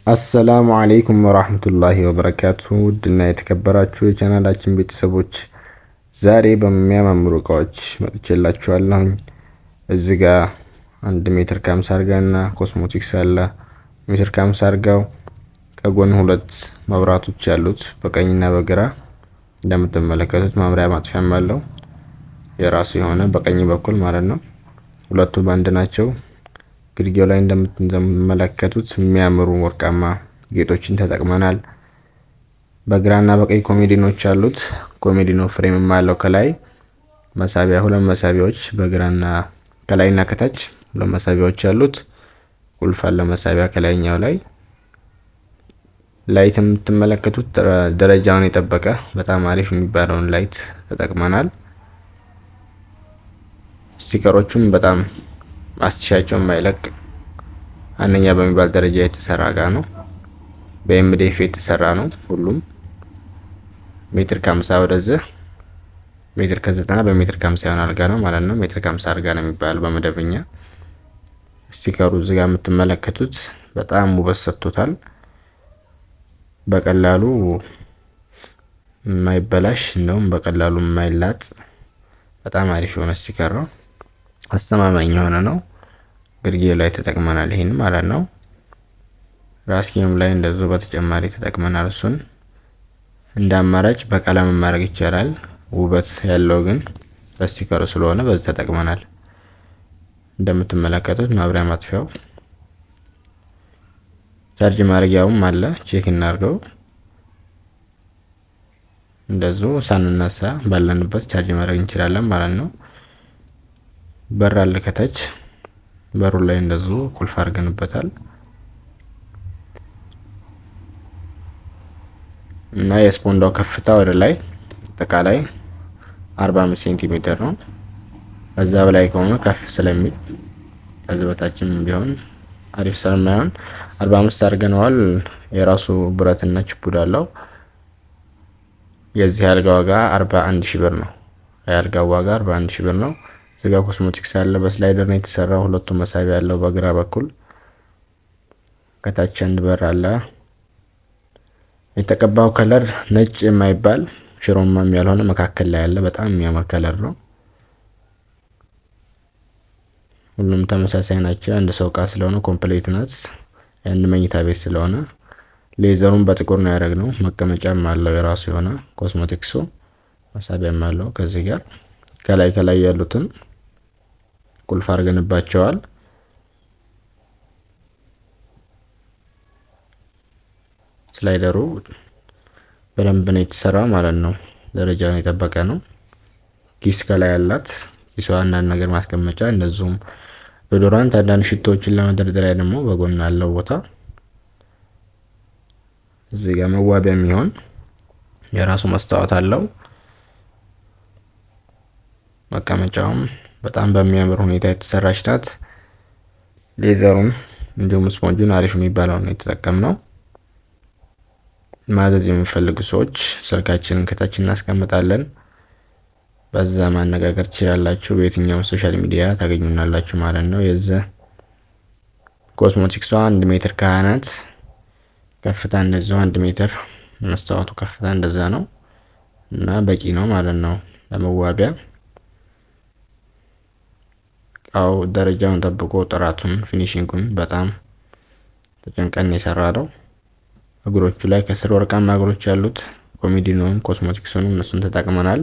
السلام عليكم ورحمة الله وبركاته። ውድና የተከበራችሁ የቻናላችን ቤተሰቦች፣ ዛሬ በሚያማምሩ እቃዎች መጥቼላችኋለሁኝ። እዚህ ጋ 1 ሜትር ከ50 አልጋና ኮስሞቲክስ አለ። ሜትር ከ50 አልጋው ከጎን ሁለት መብራቶች ያሉት በቀኝና በግራ፣ እንደምትመለከቱት ማብሪያ ማጥፊያም አለው የራሱ የሆነ በቀኝ በኩል ማለት ነው። ሁለቱ ባንድ ናቸው። ግድግዳው ላይ እንደምትመለከቱት የሚያምሩ ወርቃማ ጌጦችን ተጠቅመናል። በግራና በቀኝ ኮሜዲኖች አሉት። ኮሜዲኖ frame ም አለው። ከላይ መሳቢያ፣ ሁለት መሳቢያዎች በግራና ከላይና ከታች ሁለት መሳቢያዎች አሉት። ቁልፍ አለ መሳቢያ ከላይኛው ላይ። Light የምትመለከቱት ደረጃውን የጠበቀ በጣም አሪፍ የሚባለውን light ተጠቅመናል። Sticker ኦቹም በጣም ማስቲሻቸው የማይለቅ አንደኛ በሚባል ደረጃ የተሰራ እቃ ነው። በ MDF የተሰራ ነው። ሁሉም ሜትር ከ50 ወደዚህ ሜትር ከ90 በሜትር ከ50 የሆነ አልጋ ነው ማለት ነው። ሜትር ከ50 አልጋ ነው የሚባለው በመደበኛ። Sticker ኡ እዚህ ጋር የምትመለከቱት በጣም ውበት ሰጥቶታል። በቀላሉ የማይበላሽ፣ እንደውም በቀላሉ የማይላጥ በጣም አሪፍ የሆነ sticker ነው። አስተማማኝ የሆነ ነው። ግርጌ ላይ ተጠቅመናል ይሄን ማለት ነው። ራስጌም ላይ እንደዚሁ በተጨማሪ ተጠቅመናል። እሱን እንደ አማራጭ በቀለም ማድረግ ይቻላል። ውበት ያለው ግን በ sticker ኡ ስለሆነ በዚህ ተጠቅመናል። እንደምትመለከቱት ማብሪያ ማጥፊያው፣ ቻርጅ ማድረጊያውም አለ። Check እናድርገው። እንደዚሁ ሳንነሳ ባለንበት ቻርጅ ማድረግ እንችላለን ማለት ነው። በር አለ ከታች፣ በሩ ላይ እንደዚሁ ቁልፍ አድርገንበታል። እና የስፖንዳው ከፍታ ወደ ላይ አጠቃላይ 45 ሴንቲሜትር ነው። ከዛ በላይ ከሆነ ከፍ ስለሚል፣ ከዚህ በታችም ቢሆን አሪፍ ስለማይሆን 45 አድርገነዋል። የራሱ ብረትና ችፑድ አለው። የዚህ አልጋ ዋጋ 41 ሺህ ብር ነው። የአልጋው ዋጋ 41 ሺህ ብር ነው። እዚጋ ኮስሞቲክስ አለ። በ slider ነው የተሰራው። ሁለቱም መሳቢያ ያለው በግራ በኩል፣ ከታች አንድ በር አለ። የተቀባው color ነጭ የማይባል ሽሮማም ያልሆነ መካከል ላይ ያለ በጣም የሚያምር color ነው። ሁሉም ተመሳሳይ ናቸው። አንድ ሰው እቃ ስለሆነ complete ናት። የአንድ መኝታ ቤት ስለሆነ leather ኡን በጥቁር ነው ያደረግነው። መቀመጫም አለው የራሱ የሆነ፣ ኮስሞቲክሱ መሳቢያም አለው። ከዚህ ጋር ከላይ ከላይ ያሉትን ቁልፍ አድርገንባቸዋል። Slider ኡ በደንብ ነው የተሰራ ማለት ነው። ደረጃውን የጠበቀ ነው። ኪስ ከላይ ያላት፣ ኪሷ አንዳንድ ነገር ማስቀመጫ፣ እንደዚሁም deodorant፣ አንዳንድ ሽቶዎችን ለመደርደሪያ ደግሞ በጎን አለው ቦታ። እዚህ ጋር መዋቢያ የሚሆን የራሱ መስታወት አለው። መቀመጫውም በጣም በሚያምር ሁኔታ የተሰራች ናት። Leather ኡን እንዲሁም ስፖንጁን አሪፍ የሚባለውን ነው የተጠቀምነው። ማዘዝ የሚፈልጉ ሰዎች ስልካችንን ከታች እናስቀምጣለን። በዛ ማነጋገር ትችላላችሁ። በየትኛውም social media ታገኙናላችሁ ማለት ነው። የዚህ ኮስሞቲክሷ 1 ሜትር ከ20 ናት። ከፍታ እንደዚሁ 1 ሜትር፣ መስታወቱ ከፍታ እንደዛ ነው እና በቂ ነው ማለት ነው ለመዋቢያ። እቃው ደረጃውን ጠብቆ ጥራቱን፣ finishing ኡን በጣም ተጨንቀን የሰራነው። እግሮቹ ላይ ከስር ወርቃማ እግሮች ያሉት ኮሜዲኖን ኮስሞቲክሱን እነሱን ተጠቅመናል።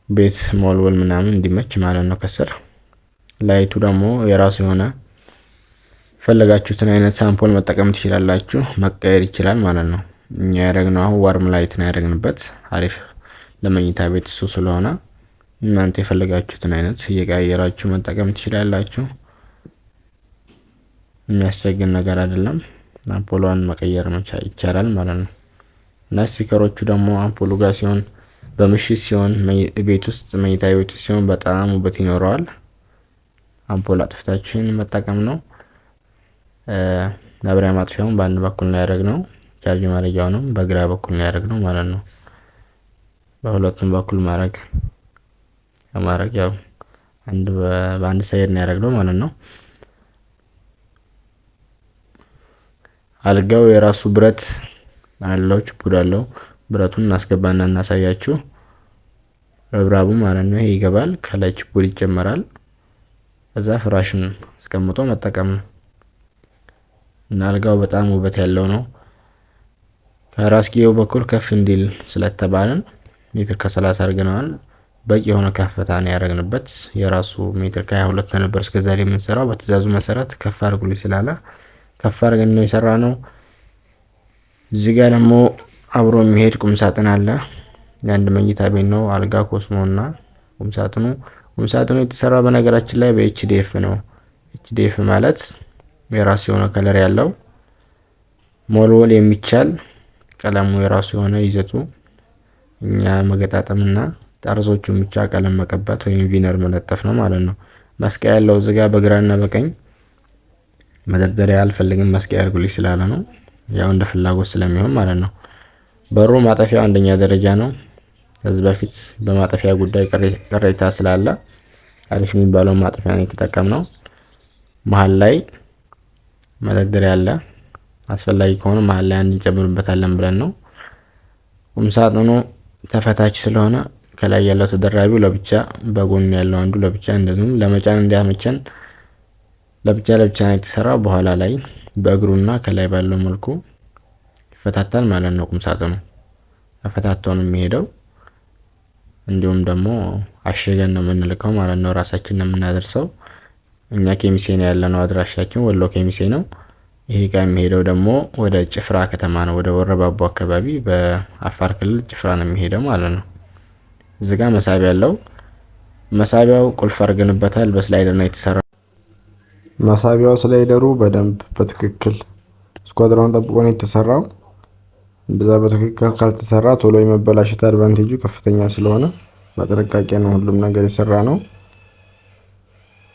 ቤት መወልወል ምናምን እንዲመች ማለት ነው። ከስር light ኡ ደግሞ የራሱ የሆነ ፈለጋችሁትን አይነት አምፖል መጠቀም ትችላላችሁ። መቀየር ይችላል ማለት ነው። እኛ ያደረግነው አሁን warm light ነው ያደረግንበት፣ አሪፍ ለመኝታ ቤት እሱ ስለሆነ እናንተ የፈለጋችሁትን አይነት እየቀያየራችሁ መጠቀም ትችላላችሁ። የሚያስቸግር ነገር አይደለም። አምፖሏን መቀየር ይቻላል ማለት ነው። እና sticker ኦቹ ደግሞ አምፖሉ ጋር ሲሆን፣ በምሽት ሲሆን፣ ቤት ውስጥ መኝታ ቤት ሲሆን በጣም ውበት ይኖረዋል። አምፖል አጥፍታችን መጠቀም ነው። ማብሪያ ማጥፊያውን በአንድ በኩል ነው ያደረግነው። ቻርጅ ማድረጊያውንም በግራ በኩል ነው ያደረግነው ማለት ነው። በሁለቱም በኩል ማድረግ ከማድረግ ያው አንድ በአንድ side ነው ያደረግነው ማለት ነው። አልጋው የራሱ ብረት አለው፣ ችፑድ አለው። ብረቱን እናስገባና እናሳያችሁ። ረብራቡ ማለት ነው። ይሄ ይገባል፣ ከላይ ችፑድ ይጨመራል። ከዛ ፍራሹን አስቀምጦ መጠቀም ነው እና አልጋው በጣም ውበት ያለው ነው። ከራስጌው በኩል ከፍ እንዲል ስለተባለን ሜትር ከ30 አድርገነዋል። በቂ የሆነ ከፍታ ነው ያደረግንበት። የራሱ ሜትር ከ22 ነበር እስከዛሬ የምንሰራው። በትዕዛዙ መሰረት ከፍ አድርጉልኝ ስላለ ከፍ አድርገን ነው የሰራነው። እዚህ ጋር ደግሞ አብሮ የሚሄድ ቁም ሳጥን አለ። የአንድ መኝታ ቤት ነው። አልጋ ኮስሞ እና ቁም ሳጥኑ ቁም ሳጥኑ የተሰራው በነገራችን ላይ በ HDF ነው። HDF ማለት የራሱ የሆነ color ያለው መወልወል የሚቻል ቀለሙ የራሱ የሆነ ይዘቱ እኛ መገጣጠምና ጠርዞቹን ብቻ ቀለም መቀባት ወይም veneer መለጠፍ ነው ማለት ነው። መስቀያ ያለው እዚህ ጋር በግራና በቀኝ መደርደሪያ አልፈልግም መስቀያ አድርጉልኝ ስላለ ነው። ያው እንደ ፍላጎት ስለሚሆን ማለት ነው። በሩ ማጠፊያው አንደኛ ደረጃ ነው። ከዚህ በፊት በማጠፊያ ጉዳይ ቅሬታ ስላለ አሪፍ የሚባለውን ማጠፊያ ነው የተጠቀምነው። መሀል ላይ መደርደሪያ አለ። አስፈላጊ ከሆነ መሀል ላይ አንድ እንጨምርበታለን ብለን ነው። ቁም ሳጥኑ ተፈታች ስለሆነ ከላይ ያለው ተደራቢው ለብቻ፣ በጎን ያለው አንዱ ለብቻ፣ እንደዚሁም ለመጫን እንዲያመቸን ለብቻ ለብቻ ነው የተሰራው። በኋላ ላይ በእግሩና ከላይ ባለው መልኩ ይፈታታል ማለት ነው። ቁም ሳጥኑ ተፈታቶ ነው የሚሄደው። እንዲሁም ደግሞ አሽገን ነው የምንልከው ማለት ነው። ራሳችን ነው የምናደርሰው። እኛ ኬሚሴ ነው ያለነው፣ አድራሻችን ወሎ ኬሚሴ ነው። ይሄ እቃ የሚሄደው ደግሞ ወደ ጭፍራ ከተማ ነው፣ ወደ ወረባቦ አካባቢ በአፋር ክልል ጭፍራ ነው የሚሄደው ማለት ነው። እዚህ ጋር መሳቢያ አለው። መሳቢያው ቁልፍ አድርገንበታል። በ slider ነው የተሰራው። መሳቢያው slider ኡ በደንብ በትክክል ስኳድራውን ጠብቆ ነው የተሰራው። እንደዛ በትክክል ካልተሰራ ቶሎ የመበላሸት advantage ኡ ከፍተኛ ስለሆነ በጥንቃቄ ነው ሁሉም ነገር የሰራነው።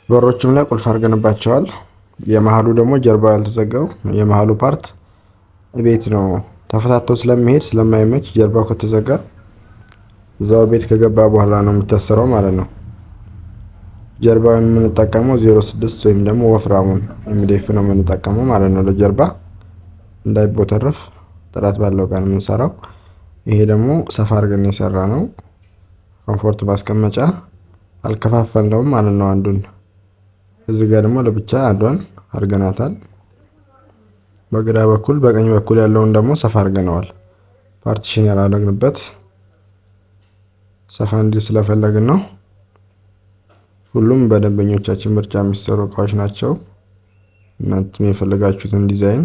በሮቹም ላይ ቁልፍ አድርገንባቸዋል። የመሀሉ ደግሞ ጀርባ ያልተዘጋው የመሀሉ part ቤት ነው ተፈታቶ ስለሚሄድ ስለማይመች ጀርባው ከተዘጋ እዛው ቤት ከገባ በኋላ ነው የሚታሰረው ማለት ነው። ጀርባ የምንጠቀመው 06 ወይም ደግሞ ወፍራሙን MDF ነው የምንጠቀመው ማለት ነው። ለጀርባ እንዳይቦተረፍ ጥራት ባለው ቀን የምንሰራው። ይሄ ደግሞ ሰፋ አድርገን የሰራነው። comfort ማስቀመጫ አልከፋፈልነውም ማለት ነው አንዱን። እዚህ ጋር ደግሞ ለብቻ አንዷን አድርገናታል። በግራ በኩል በቀኝ በኩል ያለውን ደግሞ ሰፋ አድርገነዋል። Partition ያላደረግንበት ሰፋ እንዲል ስለፈለግን ነው። ሁሉም በደንበኞቻችን ምርጫ የሚሰሩ እቃዎች ናቸው። እናንተም የፈለጋችሁትን ዲዛይን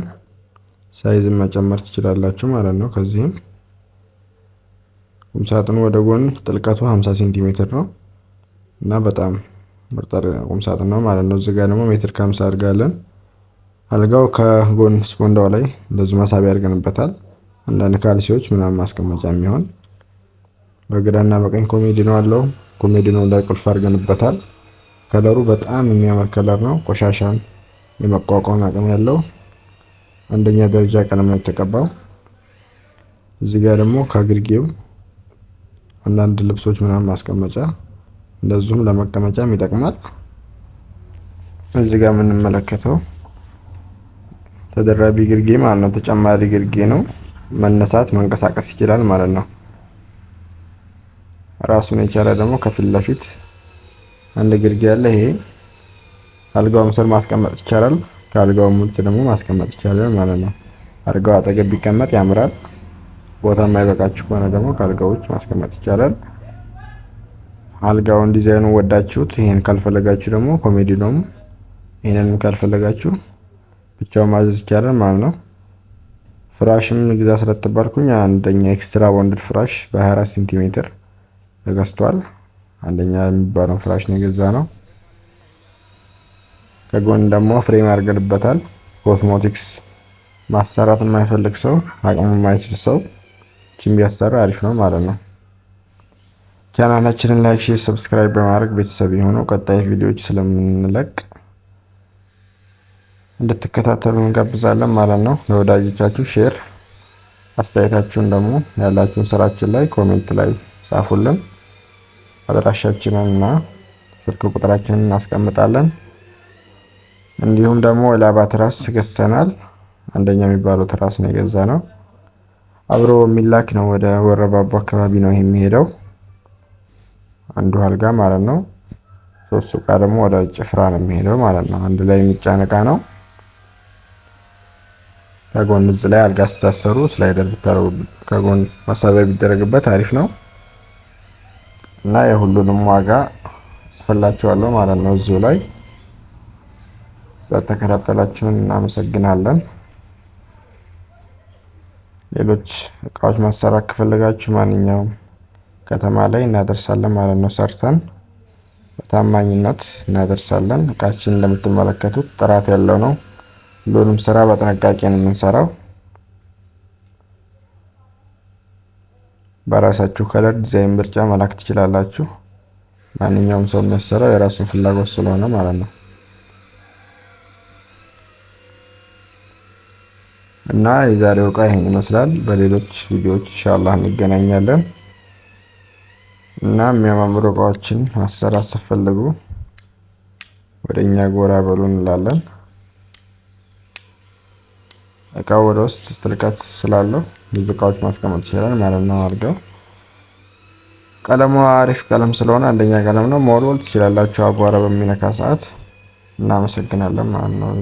size ን መጨመር ትችላላችሁ ማለት ነው። ከዚህም ቁምሳጥኑ ወደ ጎን ጥልቀቱ 50 ሴንቲሜትር ነው እና በጣም ምርጥ ቁምሳጥን ነው ማለት ነው። እዚህ ጋር ደግሞ ሜትር ከ50 አድርጋለን። አልጋው ከጎን ስፖንዳው ላይ እንደዚህ መሳቢያ አድርገንበታል። አንዳንድ ካልሲዎች ምናምን ማስቀመጫ የሚሆን በግራና በቀኝ ኮሜዲኖ አለው። ኮሜዲኖ ላይ ቁልፍ አድርገንበታል። Color ኡ በጣም የሚያምር color ነው። ቆሻሻን የመቋቋም አቅም ያለው አንደኛ ደረጃ ቀለም ነው የተቀባው። እዚህ ጋር ደግሞ ከግርጌው አንዳንድ ልብሶች ምናምን ማስቀመጫ እንደዚሁም ለመቀመጫም ይጠቅማል። እዚህ ጋር የምንመለከተው ተደራቢ ግርጌ ማለት ነው። ተጨማሪ ግርጌ ነው። መነሳት መንቀሳቀስ ይችላል ማለት ነው። ራሱን የቻለ ደግሞ ከፊት ለፊት አንድ ግርጌ አለ። ይሄ አልጋውም ስር ማስቀመጥ ይቻላል። ከአልጋውም ውጭ ደግሞ ማስቀመጥ ይቻላል ማለት ነው። አልጋው አጠገብ ቢቀመጥ ያምራል። ቦታ የማይበቃችሁ ከሆነ ደግሞ ከአልጋው ውጭ ማስቀመጥ ይቻላል። አልጋውን ዲዛይኑ ወዳችሁት፣ ይሄን ካልፈለጋችሁ ደግሞ ኮሜዲኖም ይሄንንም ካልፈለጋችሁ ብቻውን ማዘዝ ይቻላል ማለት ነው። ፍራሽም ግዛ ስለተባልኩኝ አንደኛ extra bonded ፍራሽ በ24 ሴንቲሜትር ተገዝቷል። አንደኛ የሚባለውን ፍራሽ ነው የገዛነው። ከጎን ደግሞ frame አድርገንበታል። ኮስሞቲክስ ማሰራት የማይፈልግ ሰው፣ አቅሙ የማይችል ሰው ቺም ቢያሰራ አሪፍ ነው ማለት ነው። ቻናላችንን like፣ share፣ subscribe በማድረግ ቤተሰብ የሆኑ ቀጣይ ቪዲዮዎች ስለምንለቅ እንድትከታተሉ እንጋብዛለን ማለት ነው። ለወዳጆቻችሁ share፣ አስተያየታችሁን ደግሞ ያላችሁን ስራችን ላይ comment ላይ ጻፉልን። አድራሻችንን እና ስልክ ቁጥራችንን እናስቀምጣለን። እንዲሁም ደግሞ ላባ ትራስ ገዝተናል። አንደኛ የሚባለው ትራስ ነው የገዛነው። አብሮ የሚላክ ነው። ወደ ወረባቦ አካባቢ ነው ይሄ የሚሄደው አንዱ አልጋ ማለት ነው። ሶስቱ እቃ ደግሞ ወደ ጭፍራ ነው የሚሄደው ማለት ነው። አንድ ላይ የሚጫን እቃ ነው። ከጎን እዚህ ላይ አልጋ ስታሰሩ slider ብታረጉ ከጎን መሳቢያ ቢደረግበት አሪፍ ነው እና የሁሉንም ዋጋ ጽፍላችኋለሁ ማለት ነው እዚሁ ላይ። ስለተከታተላችሁን እናመሰግናለን። ሌሎች እቃዎች ማሰራት ከፈለጋችሁ ማንኛውም ከተማ ላይ እናደርሳለን ማለት ነው። ሰርተን በታማኝነት እናደርሳለን። እቃችን እንደምትመለከቱት ጥራት ያለው ነው። ሁሉንም ስራ በጥንቃቄ ነው የምንሰራው። በራሳችሁ color design ምርጫ መላክ ትችላላችሁ። ማንኛውም ሰው የሚያሰራው የራሱን ፍላጎት ስለሆነ ማለት ነው። እና የዛሬው እቃ ይሄን ይመስላል። በሌሎች ቪዲዮዎች ኢንሻአላህ እንገናኛለን። እና የሚያማምሩ እቃዎችን ማሰራት ስትፈልጉ ወደኛ ጎራ በሉ እንላለን። እቃው ወደ ውስጥ ጥልቀት ስላለው ብዙ እቃዎች ማስቀመጥ ይችላል ማለት ነው። አድርገው ቀለሙ አሪፍ ቀለም ስለሆነ አንደኛ ቀለም ነው። መወልወል ትችላላችሁ አቧራ በሚነካ ሰዓት። እናመሰግናለን ማለት ነው።